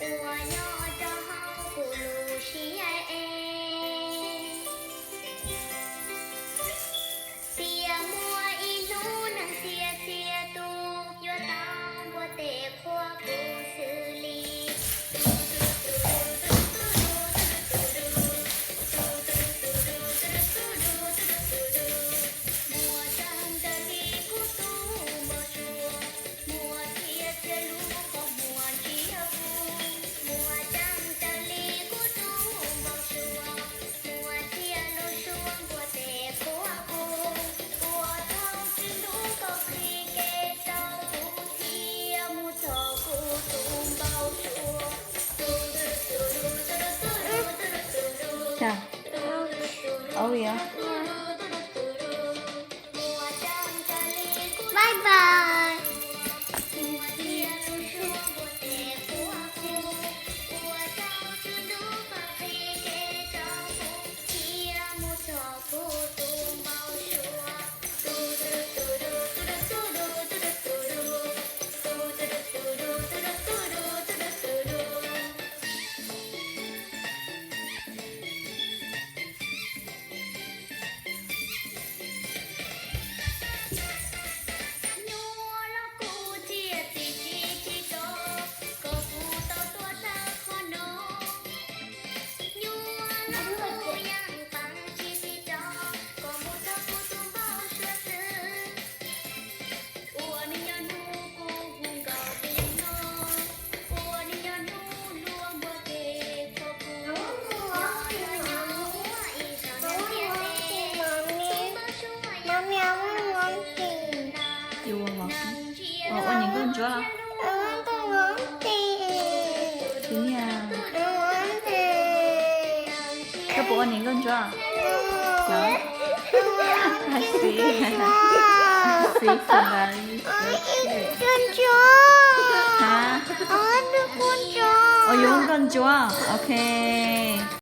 Uas nyob rau hauv kuv lub siab es, txia muaj ib hnub neeg txia txia tus yuav tau npuaj tes qhuas kuv xws li. Muaj tseeb raws li kuv tus npau suav, muaj txhia txhia lub qhov muag ntsiab kuv. Muaj tseeb raws li kuv tus npau suav, muaj txhia lub suab npuaj tes qhuas kuv. Ua tsaug Tswv Ntuj koj qhib kev rau kuv thiab mus txog kuv tus npau suav. Bye bye. Nyuaj los kuv thiaj tsis tsim tsis tso kom kuv tau tuaj txog qhov no. Nyuaj los kuv yeej pab tsis tsim tso kom mus txog kuv tus npau suav xwb. Ua neej nyob hnub kuv hu nkaus tus no, ua neej nyob hnub luag npuaj tes qhuas kuv. Nyob nyob muaj ib zaug neeg txia tes, tus npau suav yog qhov no xwb na. Ua niam nkauj ntsuab. Koj puas ua niam nkauj ntsuab? Ua yuav nkauj ntsuab, ok.